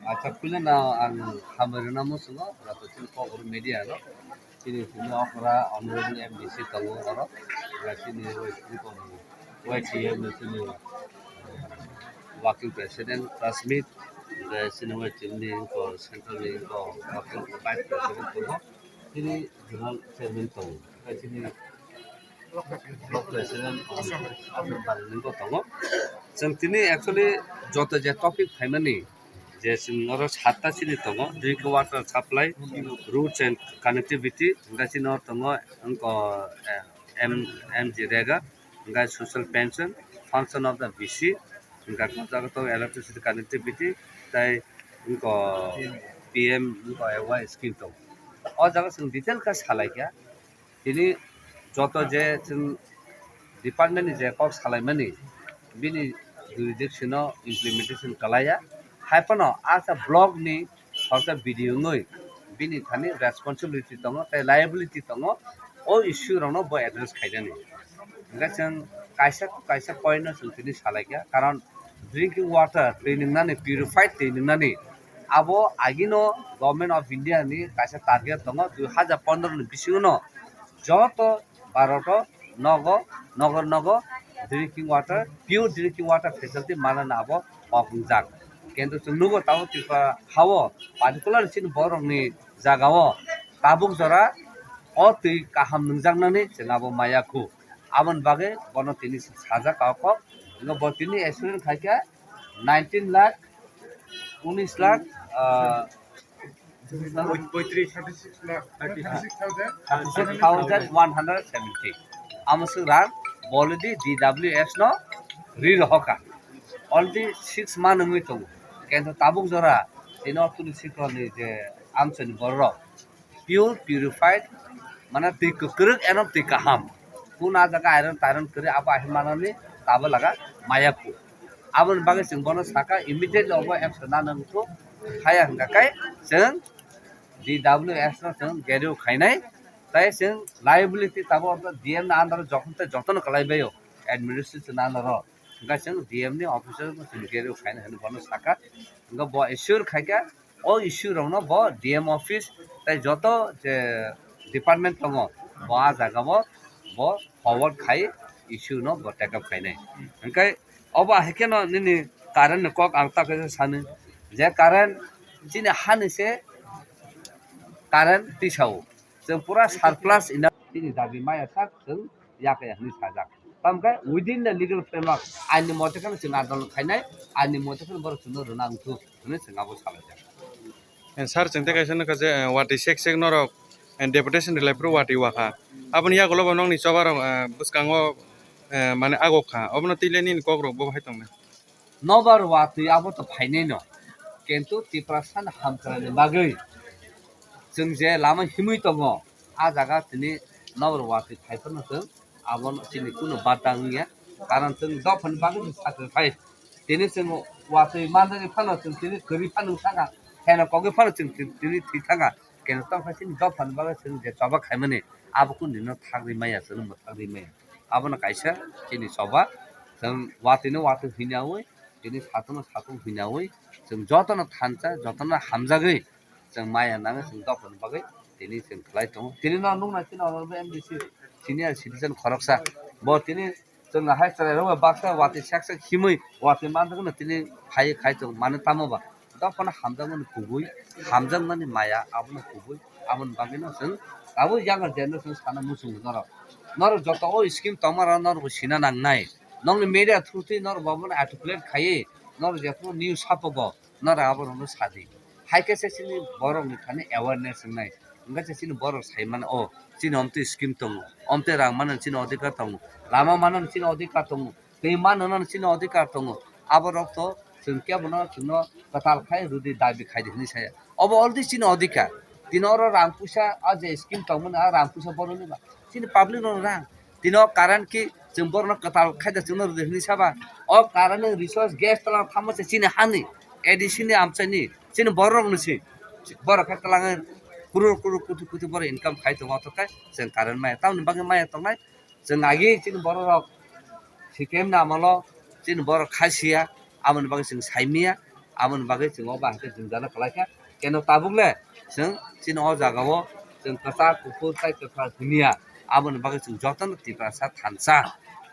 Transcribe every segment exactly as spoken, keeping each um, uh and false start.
Acha, puila na ang hambai rwna muchungo, joto chini Kokborok media no. Chini simi okra honorable M D C tongo oro, oro chini Y T M, Y T M ni chini working president Prasmit, chini Y T M ni wngkha central ni wngkha working vice president tongo, chini general chairman tongo, chini Block president, Ashok Barilwngwi tongo. Chwng tini actually joto je topic phaimani, je chwng oro satta chini tongo, drinking water supply, roads and connectivity, hwnkhe chini oro tongo, wngkha, eh, M-, MGNREGA, hwnkhe social pension, function of the B C, hwnkhe o jaga tongo electricity connectivity, tei wngkha P M wngkha A Y scheme tongo. O jaga chwng detail khe salaikha. Tini joto je chwng department ni je kok salaimani, bini jurisdiction o implementation kalaiya. Hai phano asa block ni sorkar B D O wngwi bini thani responsibility tongo tei liability tongo, o issue rokno bo address khainani. Hwnkhe chwng kaisa kaisa point no chwng tini salaikha, karon drinking water twi nwngnani, purified twi nwngnani, abo agino Government of India ni kaisa target tongo, dui hajar pondro ni bisingo no joto Bharat o nogo, nogor nogo drinking water, pure drinking water facility manna abo kok wngjak. Kintu chwng nugo tabuk Tripura ha o, particular chini borok ni jaga o tabuk jora o twi kaham nwngjaknani chwng abo maya khu. Aboni bagwi bono tini sajak o kok. Ino bo tini accident khaikha nineteen lakh, unis lakh, ah, thirty six thousand one hundred seventy. Amo swk rang bo already D W S no ri rohorkha. Already six month wngwi tongo. Kintu tabuk jora tini o tuli sikla ni je amchani borok pure purified, mane twi kwkrwk eno twi kaham. Kun a jaga iron tairon kwrwi abo ahi manani tabo laga maya khu. Aboni bagwi chwng bono saka immediately obo action nana wngkhu. Haya hwnkha khe chwng D W S no chwng gereo khainai. Tai chwng liability tabo D M ni under o jokhon tei jotono kwlai baio administration under o. Hwnkhe chwng D M ni officer no chwng gereo khainai hwnwi bono saka. Hwnkhe bo assure khaikha o issue rokno bo D M office tei joto je department tongo bo a jaga o bo forward khai issue no bo take up khainai. Hwnkhe obo hai kheno nini current ni kok ang ta kaisa sani je current chini hani se current tisa o. Chwng pura surplus ina chini dabi maya sak chwng yakaya hwnwi sajak. Tamkhe within the legal framework, aini mote kheno chwng andolon khainai, aini mote kheno borok chwngno rwna wngthuk hwnwi chwng abo salaijak. Eh, sir, chwng tei kaisa nukha je, eh, watwi sek sek norok, eh, deputation rwlai phuru watwi wakha. Aboni yagulo bo nokni choba rok, eh, bwskango, eh, mane agok kha. Obono twi le nini kok rok bo hai tongnai. Nobar watwi abo to phainai no. Kintu Tiprasa ni hamkrai ni bagwi chwng je lama himwi tongo, a jaga tini nobar watwi phai phano chwng abono chini kunu bata wngya. Karon chwng dophani bagwi chwng sacrifice. Tini chwng watwi manjagwi phano chwng tini kwrwi phano wng thangkha, kheno kogwi phano chwng tini thwi thangkha. Keno tongkha chini dophani bagwi chwng je choba khaimani abo kunu dino thagri maya, chwngno mwthagri maya. Abono kaisa chini choba, chwng watwino watwi hwinawi, tini sathungno sathung hwinawi, chwng jotono thansa, jotono hamjagwi, chwng maya nangwi chwng dophani bagwi tini chwng khlai tongo. Tini no nuknai chini honorable M D C, senior citizen khoroksa, bo tini chwng hai chwrairok bai baksa watwi sak sak himwi watwi manjakno tini phaiwi khai tongo, mano tamo ba? Dophano hamjakmani kubui, hamjakmani maya, abono kubui, aboni bagwino chwng tabuk younger generation sana muchungo norok. Norok joto o scheme tongmara norokbo sina nangnai. Nokni media through twi norok bo abono articulate khaiwi norok jephuru news sapogo, norok aborokno sadi. Hai khe se chini borokni thani awareness wngnai. Hwnkhe se chini borok saimano, o chini omtwi scheme tongo, omtwi rang manani chini odhikar tongo, lama manani chini odhikar tongo. Twi manna no chini odhikar tongo. Aborok to chwng kebono chwngno kwtal khai rwdi, dabi khai di hwnwi saya. Obo already chini odhikar. Tini oro rang puisa, a je scheme tongmani, a rang puisa boroni ba. Chini public no rang. Tini o current ki chwng borokno kwtal khai da chwngno rwdi hwnwi saba. O current ni resource gas tala tamo se chini hani, A D C ni amchaini, chini borok ni si. Borok khe twlangwi crore crore koti koti borok income khai tongo, oto khe chwng current maya. Tamoni bagwi maya tongnai. Chwng agi chini borok rok C P M ni amolo chini borok khai siya, aboni bagwi chwng sai miya. Aboni bagwi chwng o bahai khe jwngjal khlai kha. Keno tabuk le chwng chini o jaga o chwng kwchak kuphur tei kwkhrang hwnya. Aboni bagwi chwng jotono Tiprasa thansa.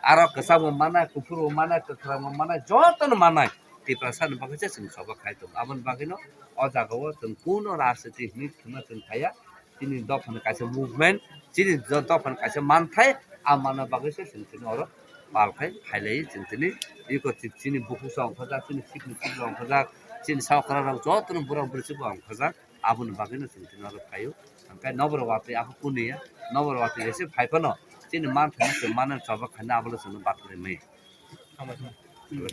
Aro kwchak bo manai, kuphur bo manai, kwkhrang bo manai, jotono manai. Tiprasa ni bagwi se chwng choba khai tongo. Aboni bagwi no o jaga o chwng kuno rajniti hinwi thwngna chwng phaiya. Chini dophani kaisa movement, chini do-, dophani kaisa manthai, a manna bagwi se chwng tini oro pal khai phailai chwng tini iko chi-, chini bukhuk sa ongkhorjak, chini sikni sikla ongkhorjak, chini sa okrarok jotono borok bwrwi se bo ongkhorjak, aboni bagwino chwng tini oro phaio. Hwnkhe noboro watwi aphuru kuniya, noboro watwi ese phai phano chini manthai se manna choba khaina abole chwngno bathai maya.